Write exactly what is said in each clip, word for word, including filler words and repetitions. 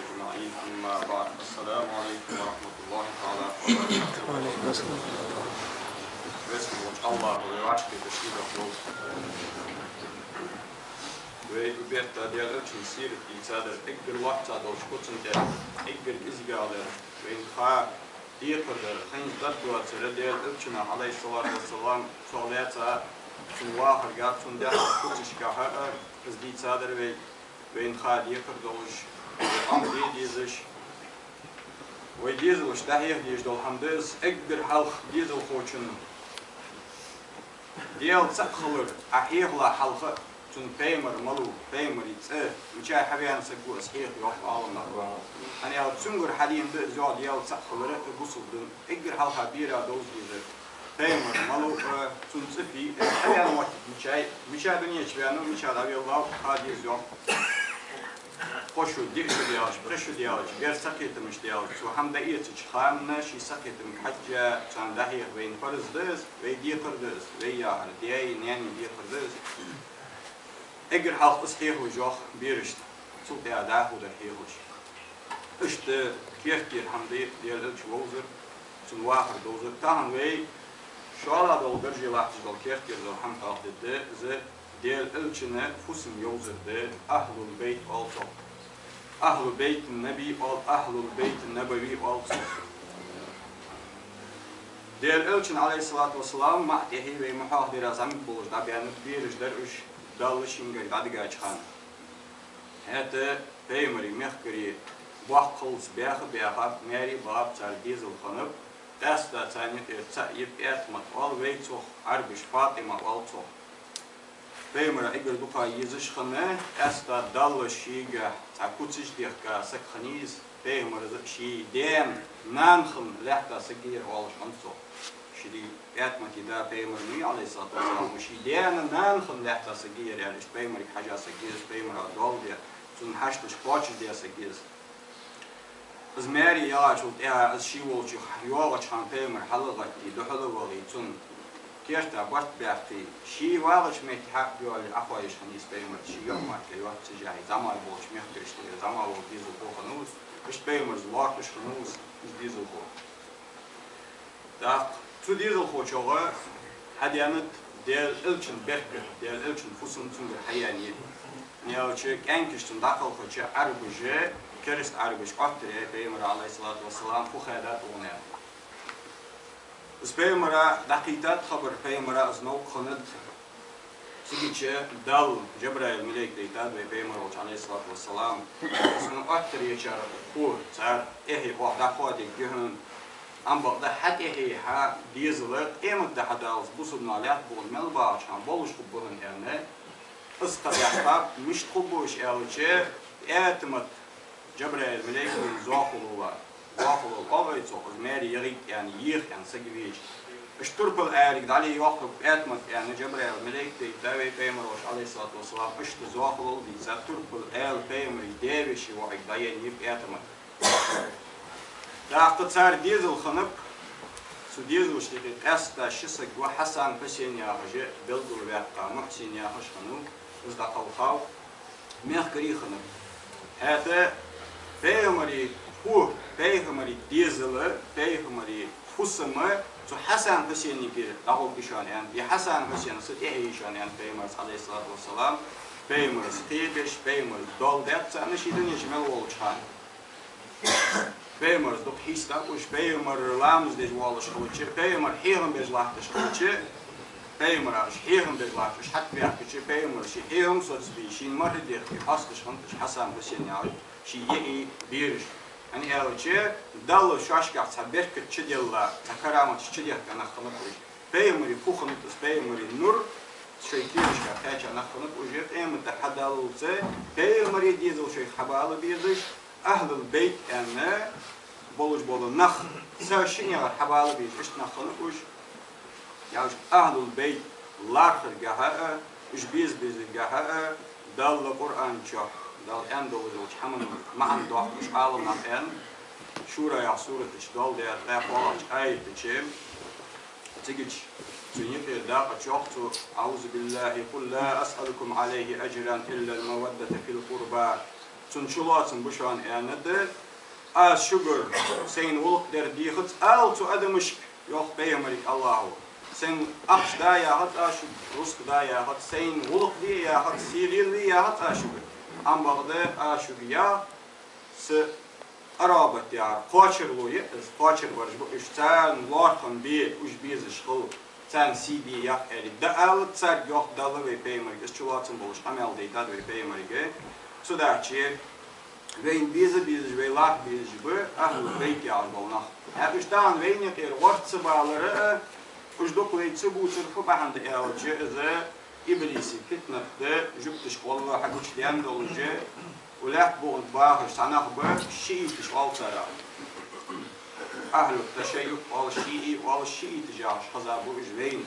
أجمعين. أما بعد. السلام عليكم ورحمة الله تعالى وبركاته. وعليكم السلام. Веза волча АллахӀа вай вӀашагӀкхетар сийлахь долда. Вай укх бетта Даьла Элчан сират дийцадар, эггара лоацца долча куцан тӀа, эггара кӀезигагӀа дар, вайна ха декхар дар, хӀанз дӀадоацар Даьла Элчанах, عليه الصلاة والسلام, цо лаьца цун вахаргахьа, цун даьхкача куцашкахьа, из дийцадар вай, вайна ха декхар долаш, вай Ӏомаде дезаш, вай дезалашта дӀахьеха дезаш дола хӀама да из, эггара хьалха дезалхочун Даьла цаӀ хилар Ӏа хьехале хьалха, цун пайхамар малув, пайхамара цӀи, мичахьа хьавена саг ва, из хьеха, йоах Ӏаламнаха. ХӀана аьлча цунгара хьадена да из, йоах, Даьла цаӀ хилар а, бусалба дина эггара хьалха бера довза дезар. Пайхамар малув, цун цӀи фу я, хьавена воттаргда мичахьа, мичахьа дунен чу венав, мичахьа дӀавеллав, ха деза, йоах. Кхо шу, диъ шу даьлча, пхи шу даьлча, бер сакхетамаш даьлча, цо хӀама дӀаэцача хана ший сакхетамга хьежжа царна дӀахьеха вайна парз да из, вай декхар да из, вай яхар, даьи наьнеи декхар да из. Эггара хьалха из хьехалаш, йоах, берашта, цул тӀехьа дӀахо дар хьехалаш. Иштта керттера хӀама да Даьла Элча вовзар, цун вахар довзар. Тахан вай шоллагӀа дола дарже латташ дола керттера дола хӀама хьоахадергда из, Даьла Элчан фусам йовзар да, أهل البيت оал цох. أهل بيت النبي оал, أهل البيت النبوي оал цох. Даьла Элчан, عليه الصلاة والسلام, маӀа тӀехье вай ма хьоахадера, зӀамига болаш дӀабаьннаб, бераш дар уж, Далла шийгара дӀадигача хана. ХӀаьта пайхамара мехкарий боккхалца баьха а баьхаб, маьре а баьхаб, цар дезал хиннаб, къаьстта царна юкъера цаӀ я ПаьтӀамат оал, вай цох, Ӏарбаша ФатӀима оал цох. Пайхамара эггара дукха езаш хинна, къаьстта Далла шийгахьа цхьа куцаш дехка саг хиннай из, пайхамара ший даь-нана хинна лаьтта саг я ер оалаш хиннад цох. Ший ПаьтӀамата да пайхамара ма вий, عليه الصلاة والسلام, ший даь-нана хинна лаьтта саг я ер аьле, иштта пайхамарга хьежа саг я из, пайхамара доал даь, цун хьашташ кхоачашдаь саг я из. Из маьре яьгӀачул тӀехьа, из ше волча йоагӀача хана пайхамар хьалгӀатте, духьала а вахе, цун керта барт баьккхе, ше вагӀача метте хьа а доале, Ӏохайша хиннай из пайхамарца, ший йоӀ мара кхы йоаццашехь, зӀамагӀа болча мехкарашта тӀера зӀамагӀа вола дезалхо хиннав из, иштта пайхамарца лоархӀаш хиннав из, из дезалхо. ТӀаккха цу дезалхочох хьаденнад Даьла Элчан беркат, Даьла Элчан фусам цунгара хьаяьннай. ХӀана аьлча кӀаьнкашта цунна дӀакхалхача Ӏарбаша, кераста Ӏарбаша Ӏоттар яьй пайхамара, عليه الصلاة والسلام, фу хаьдад цунна аьнна. Из пайхамара дӀакхийттад хабар, пайхамара из новкъа хиннад. Цигача Далла Жабраил малейк дайтад вай пайхамар волча, عليه الصلاة والسلام. Из хьона Ӏоттар ечар ху, цар тӀехье оаха дӀахоадергья хьона. Ам бакъда хьа тӀехье хьа дезал къематди хьадаллалца бусалба наха лаьтта бухаш мел багӀача хана болаш хургба хьона аьнна. Из кхаъ баьккхаб, мишта хургба уж аьлча, ПаьтӀамат Жабраил малейка вайна зоахалол, зоахалол оал вай цох, из маьре яхийта аьнна, еха аьнна саг вийча. Иштта турпала аьларга дӀале йоаккхаргва ПаьтӀамат аьнна, Жабраил малейк дайта вай пайхамар волча, عليه الصلاة والسلام, иштта зоахалол дийца, турпала аьла пайхамара даь-веший воӀага дӀаеннай ПаьтӀамат. ТӀаккха цар дезал хиннаб, цу дезалашта юкъе къаьстта ши саг ва, Хьасан, Хьусен яхаш белгалваьккха, Мухьсин яхаш хиннав, из дӀакхалхав. Мехкарий хиннаб. ХӀаьта пайхамара фу, пайхамара дезал, пайхамара фусам цу Хьасан-Хьусенагара дӀагӀоргья шоана аьнна, е Хьасан-Хьусен са тӀехье я шоана аьнна пайхамарца, عليه الصلاة والسلام, пайхамарца кхебеш, пайхамара доал даьд царна ший дунен чу мел волча хана. Пайхамарца дукха хьийстаб уж, пайхамар ламаз деш воалаш хилча, пайхамар хьехам беш латташ хилча, пайхамара уж хьехам беш латташ, уж хьатӀабаьхкача, пайхамара ший хьехам соцабе, шийна марха дехке хьоасташ хиннад уж Хьасан-Хьусен яхаш, ший йиӀий бераш. ХӀана аьлча, Далла шоашкахь цхьа беркат чуделла, цхьа караматаш чудехка нах хиннаб уж. Пайхамара фу хиннад из, пайхамара нур шоай кийрашка кхаьча нах хиннаб уж, къематди хьадаллалца пайхамара дезал шоайх хьабала безаш, Ахьлул-Бейт аьнна болаш бола нах, цу шиннегара хьабала безаш, иштта нах хиннаб уж. Яхаш, Ахьлул-Бейт лархӀаргахьа а, уж беза безаргахьа а, Далла Къуръан чу, Дала аьнна долаш долча хӀаман маӀан доаккхаш, Ӏаламнаха аьнна, Шура яхача сурата чу доаладаь ткъаь кхоалагӀча аята чу, цигача цу юкъера дакъа чу йоах цо: أعوذ بالله، قل لا أسألكم عليه أجرا إلا المودة في القربى. Цун чулоацам ба шоана аьннад, аз шугара сайна гӀулакх дар дехац ала цу адамашка, йоах пайхамарга АллахӀо. Сайна ахча да яхац аз шуга, рузкъа да яхац, сайна гӀулакх де яхац, сий лелаве яхац аз шуга. Ам бакъда аз шуга ях, са къарабат яхар, кхоачарло я из, кхоачарбараш ба уж, царна лоархӀам бе, уж безаш хила, царна сий де ях аьле. ДӀаалац царга, йоах Дала вай пайхамарга, из чулоацам болаш къамаьл дайтад вай пайхамарга. Цудухьа вайна беза безаш, вай лархӀа безаш ба ахӀлул байт яхаш бола нах. ХӀаьта уж тахан вайна юкъера гӀорта ца балар а, уж дукха вай ца бувцар фу бахьан да аьлча, из иблиса фитнат да, жугташка гӀолла хьагучадаьнна долаш, укх лаьтта букъа тӀа бахаш цхьа нах ба, шииташ оал царех. Ахьлу ташайюӀ оал, шиӀи оал, шииташ яхаш хеза ба уж вайна.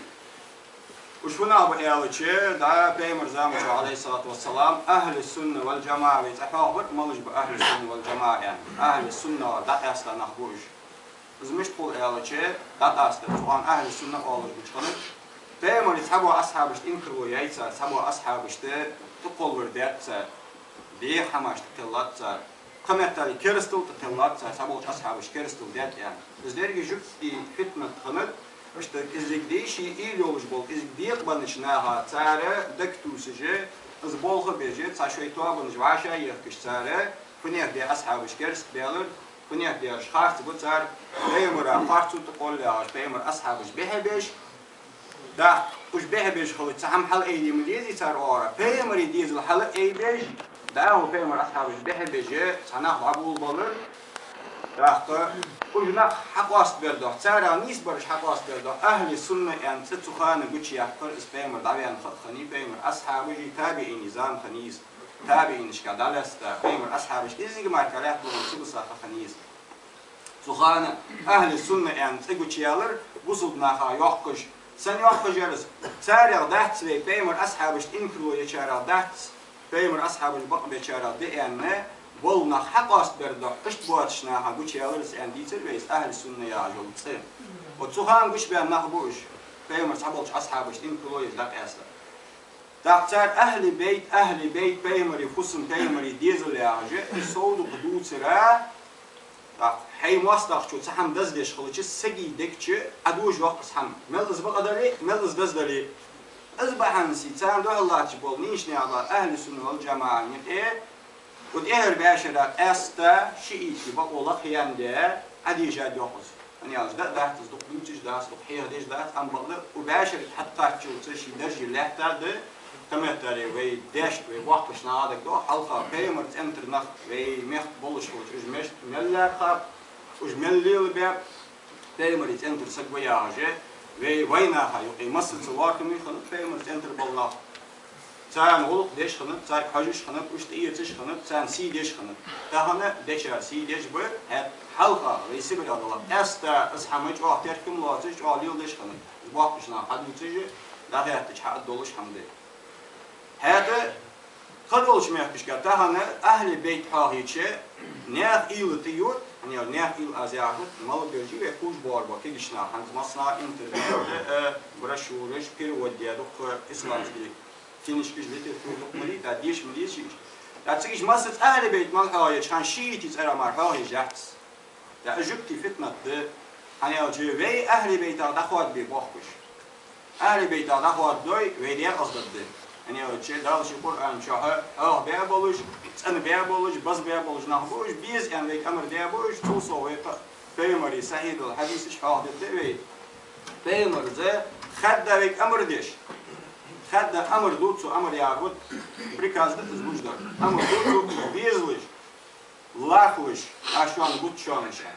Уж фу нах ба аьлча, дӀа пайхамара заман чухь, Ӏалайхи ссалату вассалам, ахьлу сунна вал джамаӀа вай цӀи хьоахабар, малаш ба ахьлу сунна вал джамаӀа аьнна. Ахьлу сунна дӀакъаьста нах ба уж. Из мишта хул аьлча, дӀакъаста, цу хана ахьлу сунна оалаш гуча хиннад. Пайхамара цхьаболча асхьабашта инкарло яьй цар, цхьаболча асхьабашта тӀакхоллар даьд цар, бӀеха хӀамаш тӀакхеллад цар, кхыметтел керастал тӀакхеллад цар, цхьаболча асхьабаша керастал даьд аьнна. Из деррига жугтий фитнат хиннад, иштта кӀезига деши уйла йолаш бола, кӀезига декъабеннача наха цар дагатувсаш, из болх беш, цхьа шоай тоабанаш вӀашагӀъехкаш цар, фуннагӀа де асхьабаш кераста баьлар, фуннагӀа дераш харц ба цар, пайхамара харцо тӀакхоллаяхаш, пайхамара асхьабаш бӀехбеш, даккха уж бӀехбеш хилча, цхьа хӀама хьалаайде ма дезий цар оагӀора, пайхамара дезал хьалаайбеш, дӀахо пайхамара асхьабаш бӀехбеш, цхьа нах дӀаболабалар, даккха уж нах хьакъоастабергдоахк, царех нийсбараш хьакъоастабергдоахк, ахьлу сунна аьнна цӀи цу хана гучаяккхар, из пайхамар дӀаваьнна ха а хиннай, пайхамара асхьабаши табиӀинаши зама хиннай из. ТабиӀинашка дӀалаьцад, пайхамара асхьабашка кӀезига мара лаьтта букъа тӀа ца бисса ха хиннай из. Цу хана ахьлу сунна аьнна цӀи гучаяьлар, бусалба наха йоаккхаш, сенна йоаккхаш яр из? Царех дац вай, пайхамара асхьабашта инкарло ечарех дац, пайхамара асхьабаш бакъбечарех да аьнна, бола нах хьакъоастабергдоахк, иштта боацача наха гучаяьлар из аьнна дийцар вай, из ахьлу сунна яхаш йола цӀи. Вот цу хана гучабаьнна нах ба уж, пайхамара цхьаболча асхьабашта инкарло еш дӀакъаьста. ТӀаккха цар ахьлу байт, ахьлу байт, пайхамара фусам, пайхамара дезал яхаш, уж сов дукха дувцар, тӀаккха хьай моастагӀчо цхьа хӀама даздеш хилча, сага дег чу Ӏадужа йоаккх из хӀама. Мел из бакъ дале, мел из деза дале. Из бахьанца царна духьал латташ бола нийсача наьха, ахьлу сунна вал джамаӀа юкъе, цу тӀехьара бӀаьшера къаьста шиитий бакъо лакхъяьнна де, Ӏадийша йоаккх из. ХӀана аьлча, даа дац из, дукха дувцаш дац, дукха хьехадеш дац, ам бакъда, цу бӀаьшера хьатӀакхаччалца ший даржа лаьттад, тӀаккха меттел вай даьшта, вай боккхийча наха дагадоагӀа, хьалха пайхамара цӀентара нах вай мехка болаш хилча, уж меш-, мел лаьрхӀаб, уж мел лелабаьб, пайхамара цӀентара саг ва яхаш, вай вайнаха юкъе массаза лоархӀаме хиннад пайхамара цӀентара бола нах. Царна гӀулакх деш хиннад, царга хьожаш хиннад, уж тӀаэцаш хиннад, царна сий деш хиннад. Тахан дечар сий деш ба, хӀаьта хьалха вай Сибрех дале къаьста, из хӀама чӀоагӀа теркам лоацаш, чӀоагӀа леладеш хиннад. Из боккхийча наха хьадувцаш, дӀахаьттача хьа а долаш хӀама да. ХӀаьта кхыдолча мехкашка тахан ахьлу байт хьоахайича, наьха уйла тӀаювц, хӀана аьлча наьха уйла аз яхар, мел беш я вай кхувш боагӀаш бола кагийча наха, хӀанз массанахьа интернет, э, брошюраш, перевод даь дукха исламский книжкаш, литература дукха ма дий, тӀаккха деша ма дезий уж. ТӀаккха цига уж массаза ахьлу байт мел хьоахайича, хӀанз шиитий цӀерах мара хьоахайе яц из. ТӀаккха жугтий фитнат да, хӀана аьлча вай ахьлу байтах дӀахоадабе боахк уж. Ахьлу байтах дӀахоададой, вай декъаза дергда. ХӀана аьлча Дала ший Къуръан чухь хьоахабаь болаш, цӀенбаь болаш, базбаь болаш нах ба уж, беза аьнна вайга амар даь ба уж, цул совгӀа вай кхы а пайхамара сахьихь дола хьадисаш хьоахадергда вай. Пайхамара хаьдда вайга амар деш, хаьдда амар ду цо, амар яхар фуд, приказ да из луш дар. Амар ду цо безалаш, лархӀалаш, аз шоана бутт шоана ша.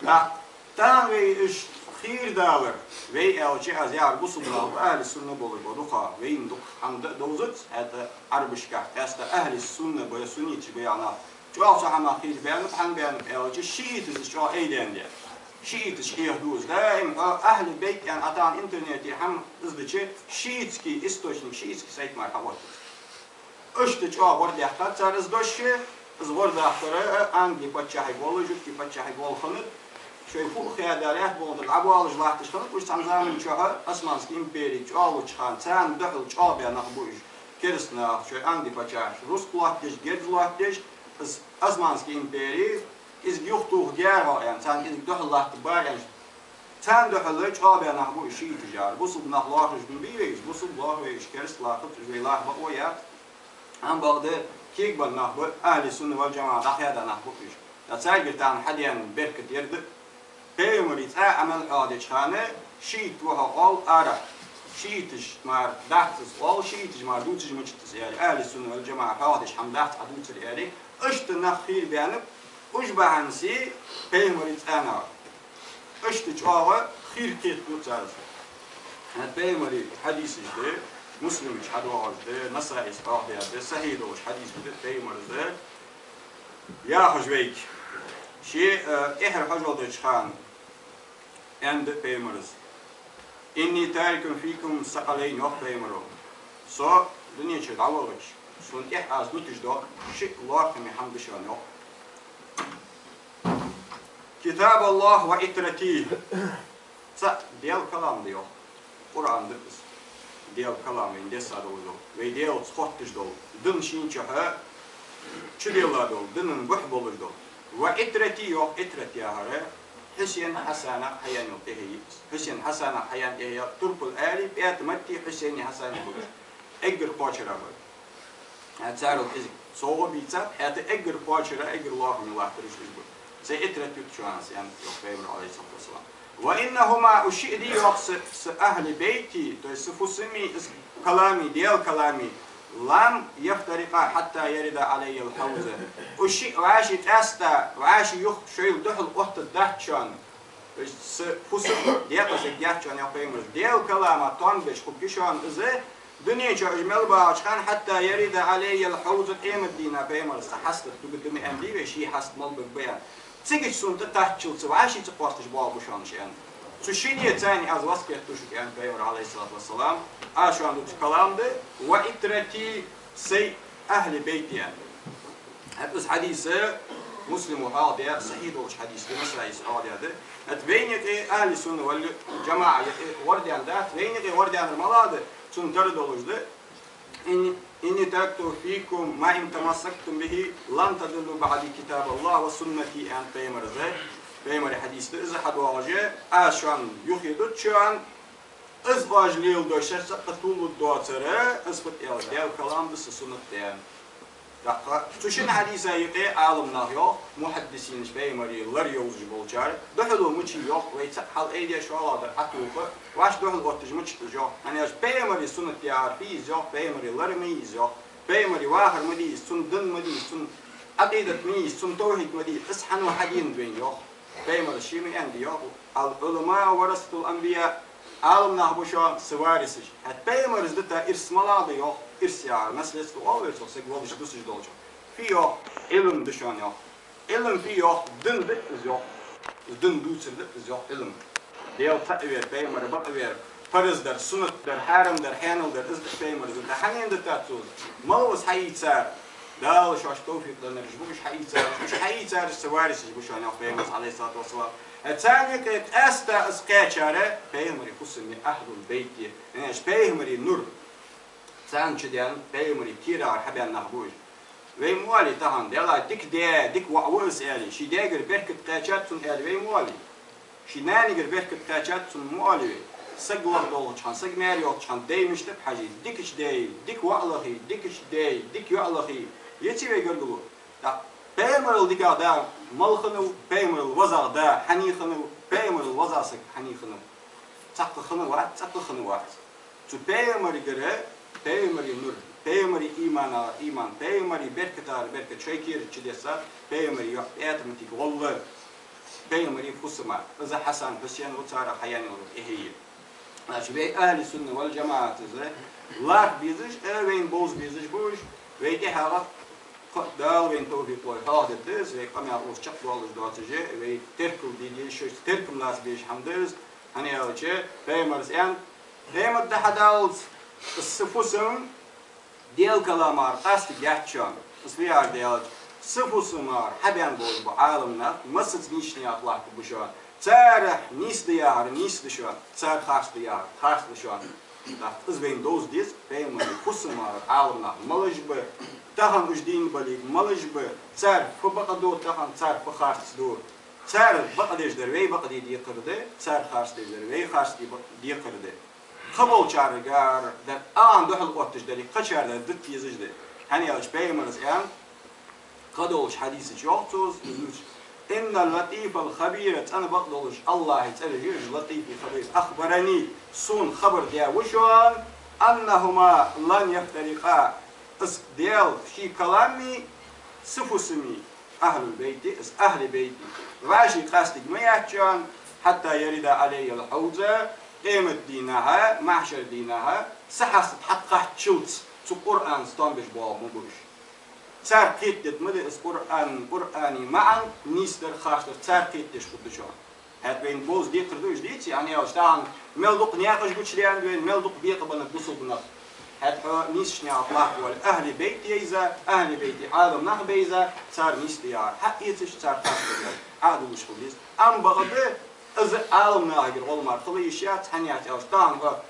ТӀаккха тахан вай уж хийра далар, вай аьлча, аз яхар, бусалба нах ба, ахьлу сунна болаш ба дукха, вайна дукха хӀама да а довзац, хӀаьта Ӏарбашка къаьста ахьлу сунна ба, сунниташ ба яха нах чӀоагӀа цу хӀамах хийра баьннаб, хӀана баьннаб аьлча, шииташа из чӀоагӀа айдаьнна де. Шииташ хьехаду из. Даим хьо ахьлу байт аьнна, а тахан интернете хӀама из дича, шиитский источник, шиитский сайт мара хьагӀоттац. Иштта чӀоагӀа гӀордаьккхад цар из дош, из гӀордаккхар а Англе паччахьалкхе гӀолла, жугтий паччахьалкхе гӀолла хиннад, шоай фу а хаьда, лаьтта букъа тӀара дӀабоалаш латташ хиннад уж цхьан заман чухь, Османский импери чӀоагӀлуча хана, царна духьал чӀоагӀа баь нах ба уж. кераста нах, шоай Ӏаьнди паччахьаш, рузкъа лоаттадеш, герз лоаттадеш, из Османски импери, кӀезига юхатоха герга ваьнна, царна кӀезига духьал латтаргбар аьнна. Царна духьал чӀоагӀа баь нах ба уж шииташ яхар. Бусалба нах лоархӀаш ма бий вай уж, бусалба лоархӀ вай уж, кераста лоархӀац уж, вай лархӀа ба оаха. Амма бакъда кегабенна нах ба, ахьли сунна вал джамаӀа дӀакхаьда нах ба уж. Ткъа царгара тахан хьадена беркат ер да. Пайхамара цӀа Ӏамал хьоахадеча хана, шиит ва хьо оал арахьа. Шииташ мара дац из оал, шииташ мара дувцаш ма дац из аьле, ахьли сунна вал джамаӀа хьоахадеш хӀама дац Ӏа дувцар аьле, иштта нах хийра баьннаб, уж бахьанца пайхамара цӀа нах. Иштта чӀоагӀа хийра кхетаду цар из. ХӀаьта пайхамара хьадисаш да, Муслима чу хьадоагӀаш да, Насаис хьоахадаьр да, сахьихь долаш хьадис да, пайхамара да. Яхаш вайга. Ше, э, тӀехьара хьажол деча хана, аьннад пайхамара: «إني تارك فيكم ثقلين», йоах пайхамара. Со дунен чура дӀавахача, сона тӀехьа аз дуташ дола ши лоархӀаме хӀама да шоана, йоах. «كتاب الله وعترتي». ЦаӀ Даьла калам да, йоах. Къуръан да из. Даьла калам, вайна десса дола, вай Даьлаца хотташ дола, дин шийна чухьа чудилла дола, дина бухь болаш дола. «وعترتي», йоах, Ӏитрат яхар Хьусен, Хьасана хьаяьнна йола тӀехье я из. Хьусен, Хьасана хьаяьнна тӀехье я, турпал аьле, пӀаьта матте Хьусени Хьасани болаш. Эггара кхоачара ба. ХӀаьта царел кӀезига совгӀа бийцад, хӀаьта эггара кхоачара, эггара лоархӀаме латтараш уж ба. Сай Ӏитрат ю шоана аз, аьннад, йоах, пайхамара, Ӏалайхи ссалату вассалам. «وإنهما», уж шиъ да, йоах, са, са ахьли бейти, то есть са фусами, из калами, Даьла калами, «لم يفترقا حتى يرد علي الحوض». Уж шиъ вӀаший къаьста, вӀаший юха шоайла духьал оттаргдац шоана. То есть са фусам декъаза дац шоана, йоах пайхамара. Даьла калама тонбеш хургья шоана из, дунен чу уж мел бахача хана, «حتى يرد علي الحوض», къематдийнахьа пайхамара са хьаст дугаргда ма аьннадий вай, ший хьаст мел баргба аьнна. Цигача сона тӀакхаччалца вӀаший ца кхоасташ боагӀаргба шоана уж, аьнна. Цу шинне царна аз васкет ду шуга, аьннад пайхамара, Ӏалайхи ссалату вассалам. Аз шоана дувцар калам да, «وعترتي», сай ахьли бейт, аьнна. ХӀаьта из хьадис Муслима хьоахадаьд, сахьихь долаш хьадис да, Насаис хьоахадаьд. ХӀаьта вайна юкъе, ахьли сунна вал джамаӀа юкъе вардаьнна дац, вайна юкъе вардаьннар малагӀа да, цунна тара долаш да: «إن، إني تركت فيكم ما إن تمسكتم به لن تضلوا بعدي كتاب الله وسنتي», аьннад пайхамара. Пайхамара хьадис да из, хьадоагӀаш: «Аз шоана юхе дут шоана, из оаш леладой шоаш цӀаккха тувларгдоацар, из фуд аьлча, Даьла калам да, са суннат да», аьнна. ТӀаккха цу шин хьадиса юкъе Ӏаламнаха йоах, мухьаддисинаш, пайхамара лар йовзаш болчар, духьало мичай йоах, вай цхьаккха хьалайдеш, шоллагӀдар Ӏотоха, вӀаши духьал отташ мичад уж йоах. ХӀана аьлча пайхамара суннат яхар фу я из йоах, пайхамара лар ма йий из йоах, пайхамара вахар ма дий из, цун дин ма дий из, цун Ӏакъидат ма йий из, цун тавхьид ма дий из, из хьан ва хьадийнад вайна йоах. Пайхамара ше ма аьннадий йоах: «العلماء ورثة الأنبياء». Ӏаламнах ба шоана са варисаш. ХӀаьта пайхамара дита ирс малагӀа да йоах, ирс яхар, наследство оал вай цох, саг волаш дусаш долчох. Фу йоах, Ӏилма да шоана йоах. Ӏилма фу йоах, дин да из йоах. Дин дувцар да из йоах Ӏилма. Даьла цаӀ вер, пайхамар бакъвер, парз дар, суннат дар, хьарам дар, хьанал дар, из да пайхамара дита. Хьанна дитад цо из? Малав из хьаийцар? Дала шоашта тавфикъ деннараш ба уж хьаийцараш, уж хьаийцараш са варисаш ба шоана йоах пайхамара, Ӏалайхи ссалату вассалам. Э, царна юкъе къаьста из кхаьчар пайхамара фусам я, ахьлул бейт я. Э, уж пайхамара нур. Царна чу даьнна, пайхамара кийрагӀара хьабаьнна нах ба уж. Вай ма оалий тахан, Даьла, дика даь, дика воӀ ва из аьле, ший даьгара беркат кхаьчад цунна аьле, вай ма оалий. Ший нанагара беркат кхаьчад цунна ма оалий вай. Саг лоха долча хана, саг маьре йолча хана дай мишта ба хьажий, дикача даьй, дика воӀ лохий, дикача даьй, дика йоӀ лохий, яций вай гаргало? ТӀаккха пайхамарал дикагӀа да мала хиннав, пайхамарал везагӀа да хьанна хиннав, пайхамарал везагӀа саг хьанна хиннав? Цхьаккха хинна вац, цхьаккха хинна вац. Цу пайхамарагара, пайхамара нур, пайхамара иманагӀара иман, пайхамара беркатагӀара беркат шоай кийра чу дессад, пайхамара йоӀ ПаьтӀаматага гӀолла, пайхамара фусам я. Из Хьасан, Хьусен ва царех хьаяьнна йола тӀехье я. Значит, вай ахьли сунна вал джамаӀаташа лархӀа безаш, э, вайна бовза безаш ба уж, вай тӀехьагӀа кхы а Дала вайна тавфикъ лой хьоахадергда из, вай къамаьл укхаза чакхдоалаш доацаш, вай теркал де дезаш, шоашца теркам лаца безаш хӀама да из, хӀана аьлча пайхамара аьннад, къематди хьадаллалца са фусам Даьла каламагӀара къастаргьяц шоана. Из фу яхар да аьлча, са фусамагӀара хьабаьнна болаш бола Ӏаламнах массаза нийсача наькъа латтаргба шоана. Царех нийса да яхар нийса да шоана, цар харц да яхар харц да шоана. ТӀаккха из вайна довза деза, пайхамара фусам-м Ӏаламнах малаш ба, тахан уж дийна бале малаш ба, цар фу бакъ ду, тахан цар фу харц ду. Цар бакъдеш дар вай бакъде декхар да, цар харцдеш дар вай харцде бакъ-, декхар да. Кхыболчаргара дар Ӏан духьал отташ дале, кхычар дар дита дезаш да. ХӀана аьлча пайхамара аьннад, кхыдолча хьадиса чу йоах цо из, из луш: «إن اللطيف الخبير», цӀена бакъдолаш АллахӀа цӀераш я уж, Латифи Хабир, «أخبرني», сона хабар даь ва шоана, «أنهما لن يفترقا», из Даьла ший калами, са фусами, «أهل البيت», из Ахьли Бейти, вӀаший къастарг ма яц шоана, «حتى يردا علي الحوض», къематдийнахьа, маьхьшар дийнахьа, са хьаст тӀа хьатӀакхаччалца цу Къуръана стом беш боагӀа ма ба уж. Цар кхетадергма да из Къуръан, Къуръана маӀан, нийсдар, харцдар цар кхетадеш хургда шоана. ХӀаьта вайна бовза декхар да уж, деций, хӀана аьлча тахан мел дукха наькъаш гучадаьннад вайна, мел дукха бекъабеннаб бусалба нах. ХӀаьта хьо нийсача наькъа тӀа латташ вале, Ахьли Бейт йайза, Ахьли Бейта Ӏаламнах байза, цар нийсдар яхар хьаэцаш, цар харцдар Ӏодуллаш хила деза. Амма бакъда, из Ӏаламнахагара гӀолла мара хила йиш яц, хӀана яц аьлча тахан ва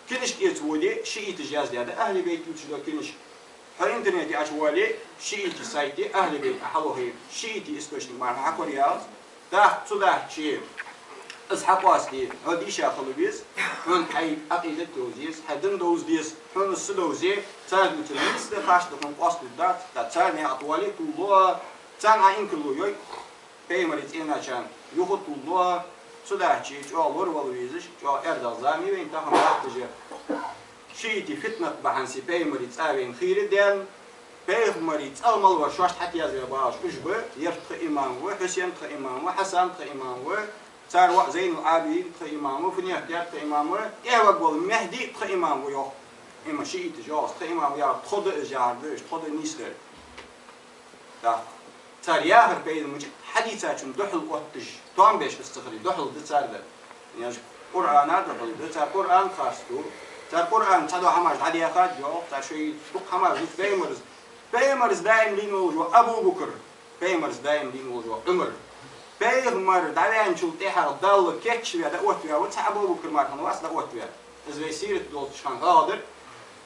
Кинишка эца воде, шииташа яздаьд Ахьли Бейт ювцаш дола кинишка. Хьо интернете Ӏочувале, шиитий сайте Ахьли Бейт хьалохе, шиитий источник мара хьакораяц. ТӀаккха цу дахче из хьакъоастаде, хьо дийша хила веза, хьона хьай Ӏакъидат довза еза, хьай дин довза деза, хьона са довзе, царна цу нийса да, харц да хьона къоасталургдац, тӀаккха цар наькъа тӀа вале тувлалу, царна Ӏа инкарло йой. Пайхамара цӀенъяьчарна юха тувлалу, цу дахче чӀоагӀа лоравала везаш, чӀоагӀа аьрдагӀа зама я вайна тахан бахьан долаш. Шиитий фитнат бахьанце пайхамара цӀа вайна хийра даьнна, пайхамара цӀагӀа мел вар шоашта хьатӀаяздаь багӀаш уж ба, ер тха имам ва, Хьусен тха имам ва, Хьасан тха имам ва, цар воӀ Зайнул Ӏабидин тха имам ва, фунех дар тха имам ва, тӀехьаваргвола Мехьди тха имам ва йоах. Има шииташа йоах, тха имам ва яхар тхо да из яхар да, уж тхо да нийсдар. ТӀаккха цар яхар пайда ма дац, хьадийцачун духьал отташ, том беш из ца хиле, духьал да цар дар. Яж Къуръана духьал да, цар Къуръан харц ду. Цар Къуръана цхьадола хӀамаш дӀадаьхад йоах, цар шоай дукха хӀамаш дувц пайхамара. Пайхамара даим лийнна волаш ва Абу Бакр, пайхамара даим лийнна волаш ва Ӏумар. Пайхамар дӀаваьнначул тӀехьагӀа Далла кийчваь, дӀаоттаваь ва цхьа Абу Бакр мара хиннавац дӀаоттаваь. Из вай сират доаллача хана хьоахадир.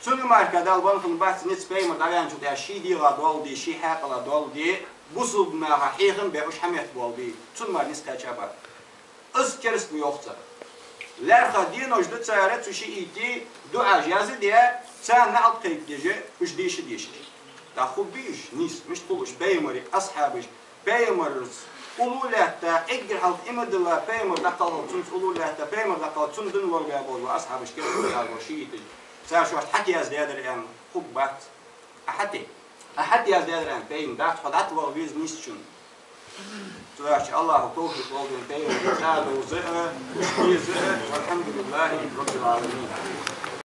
Цунна мара кхы Дала бенна хиннабац низ, пайхамар дӀаваьнначул тӀехьагӀа ший дегӀа доал де, ший хьаькъала доал де, бусалба наха хьехам бе уж хьаметтабоал бе. Цунна мара низ кхаьчабац. Из кераста ва йоах цар. ЛаьрххӀа денош да цар цу шиитий дуӀаш яздаь, царна наӀалт кхайкадеш, уж деша дешаш. ТӀаккха хургбий уж нийса, мишта хул уж пайхамара асхьабаш, пайхамарца уллув лаьтта, эггара хьалха иман дилла, пайхамар дӀакхалхалца цунца уллув лаьтта, пайхамар дӀакхалхалца цун дин лорабаь бола асхьабаш, кераста ва шииташ. Цар шоашта хьатӀаяздаьдар аьнна хургбац. Ӏа хьатӀе, Ӏа хьатӀаяздаьдар аьнна пайда дац, хьо дӀатӀаваха веза нийсачунна. Цудухьа АллахӀа товфикъ лолда вайна пайхамара цӀа довза а, уж деза а. والحمد لله رب العالمين.